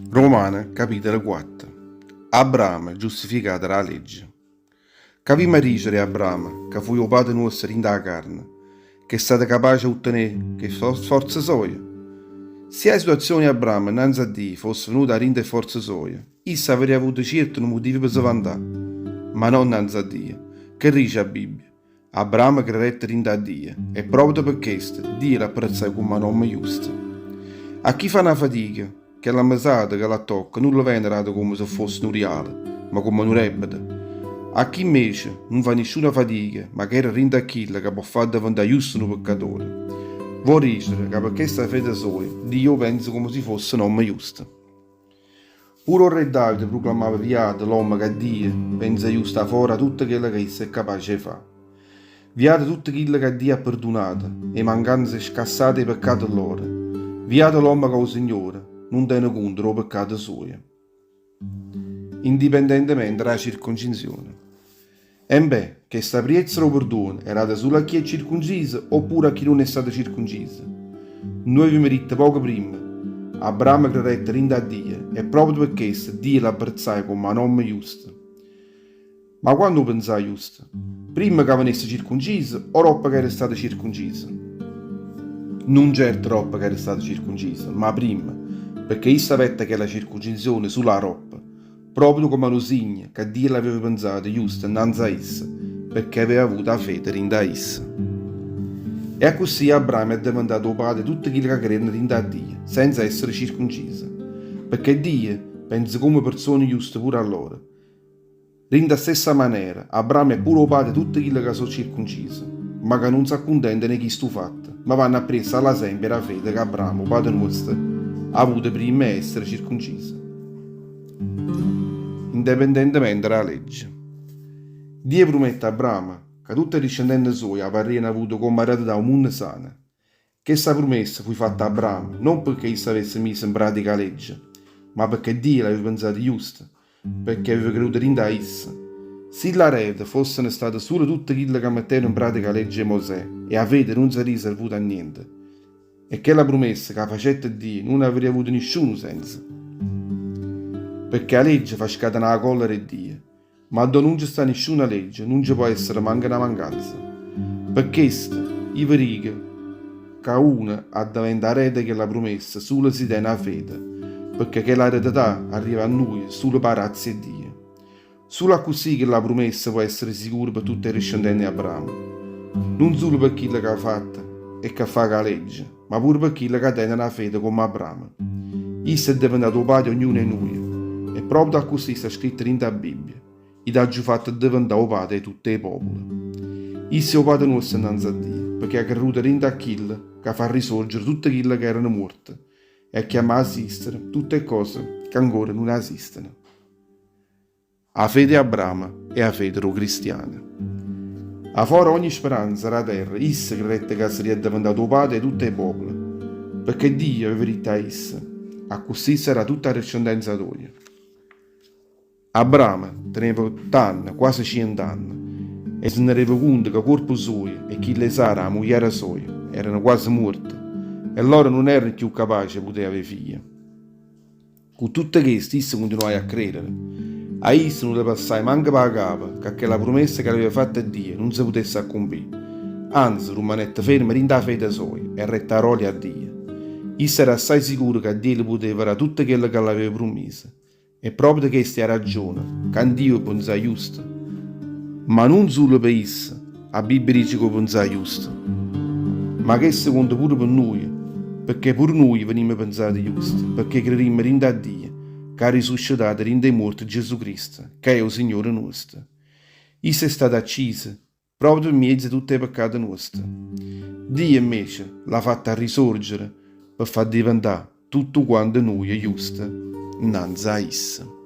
Romane capitolo quatto. Abramo giustificato d' 'a legge. Ch'avimma dicere 'e Abramo, ca fuje 'o pate nuosto dint' 'a carne, ch'è stato capace 'e uttenè cu 'e forze soje? Si 'a situazione 'e Abramo nnanze a Dio fosse venuta 'a dint' 'e forze soje, isso avarria avuto cierto nu mutivo pe se vantà, ma no nnanze a Dio. Che dice 'a Bibbia? Abramo credette dint' a Dio e proprio pe chesto Dio l'apprezzaje comm' a n'ommo justo. A chi fa na fatica, chella mesata ca l'attocca nun le vene data comme se fosse nu rialo, ma comme nu debbeto. A chi invece nun fa nisciuna fatica, ma crede dint' a chillo ca po' fa addeventà justo nu peccatore, vo' dicere ca pe chesta fede soja Dio 'o penza comme si fosse n'ommo justo. Pure 'o rre Davide pruclamava Viato l'ommo ca Dio penza justo 'a fora 'a tutto chello ca isso è capace 'e fà. Viato tutte chille ca Dio ha perdunato 'e mancanze e scassato 'e peccate lloro. Viato l'ommo ca 'o Signore nun tene cunto d' 'o peccato suojo. Indipendentemente d' 'a circoncinsione. Embè, chesta priezza d' 'o perduono è data sulo a chi è circunciso o pure a chi nun è stato circunciso? Nuje avimmo ditto poco primma, Abramo credette dint' a Dio e proprio pe chesto Dio l'apprezzaje comm' a n'ommo justo. Ma quanno 'o penzaje justo? Primma ca venesse circunciso o doppo ca era stato circunciso? Nun certo doppo ca era stato circunciso, ma primma, pecché isso avette chella circuncisione sulo aroppo. Proprio comm'a nu signo ca Dio l'aveva penzato justo 'nnanze a isso, pecché aveva avuto 'a fede dint' a isso. E accussì Abramo è addeventato 'o padre 'e tutte chille ca credeno dint' a Dio, senza essere circuncise, pecché Dio penza comme perzone juste pure a loro. Dint' 'a stessa manera, Abramo è pure 'o padre 'e tutte chille ca so' circuncise, ma ca nun s'accuntentano 'e chistu fatto, ma vanno appriesso a ll'asempio d' 'a fede ca Abramo, 'o padre nuosto, ha avuto primma 'e essere circunciso. Independentemente d' 'a legge. Dio prumette a Abramo ca tutte 'e discendente suoje avarriano avuto comm' eredità 'o munno sano. Chesta prumessa fuje fatta a Abramo non pecché isso avesse miso 'n pratica 'a legge, ma pecché Dio l'aveva penzato justo, pecché aveva creduto dint' a isso. Si ll'erede fossero state sulo tutte chille ca mettevano 'n pratica 'a legge 'e Mosè e 'a fede nun sarria servuta a niente. E chella prumessa ca facette Dio nun avarria avuto nisciuno senso. Pecché 'a legge fa scatenà 'a collera 'e Dio. Ma addò nun ce sta nisciuna legge nun ce po' essere manco na mancanza. Pe chesto, io ve dico ca uno addeventa arede 'e chella prumessa sulo si tene 'a fede, pecché chella eredità arriva a nuje sulo p' 'a grazia 'e Dio. Sulo accussì chella prumessa po' essere sicura pe tutte 'e discendente 'e Abramo, nun sulo pe chillo ca ha fatto e ca fa cu 'a legge, ma pure pe chille ca teneno 'a fede comm' Abramo. Isso è deventato 'o pate 'e ognuno 'e nuje, e proprio accussì sta scritto dint' 'a Bibbia, I' t'aggio fatto addeventà 'o pate 'e tutt' 'e popole. Isso è 'o pate nuosto 'nnanze a Dio, pecché ha creduto dint' a chillo ca fa risorgere tutte chille ca erano muorte e a chiammà a esistere tutte 'e cose ca ancora nun esisteno. 'A fede 'e Abramo è 'a fede d' 'o cristiano. 'a fora ogni speranza d' 'a terra, isso credette ca sarria addeventato 'o pate 'e tutt' 'e popole, pecché Dio aveva ditto a isso, Accussì sarrà tutta 'a discendenza toja. Abramo teneva ott'anne, quase cient'anne, e se ne reva cunto ca 'o cuorpo sujo e chillo 'e Sara, 'a mugliera soja, erano quase muorte, e lloro nun erano cchiù capace 'e putè avè figlie. Cu tutte chesto isso cuntinuaje a credere. A isso nun le passaje manco p' 'a capa ca chella prumessa ca l'aveva fatta Dio nun se putesse accumpì. Anze, rummanette fermo dint' 'a fede soja e rette 'a rolia a Dio. Isso era assaje sicuro ca Dio le puteva dà tutto chello ca l'aveva prummiso. E proprio chesta è 'a ragione ca Dio 'o penzaje justo. Ma nun sulo pe isso, 'A Bibbia dice ca 'o penzà justo. Ma chesto conta pure pe nuje, pecché pure nuje venimmo penzate juste, pecché credimmo dint' a Dio, ca ha risuscitato dint' 'e muorte Gesù Cristo, ca è 'o Signore nuosto. Isso è stato acciso proprio pe mmiezzo 'e tutte 'e peccate nuoste. Dio invece l'ha fatto arrisorgere pe fa diventà tuttuquante nuje juste 'nnanze a isso.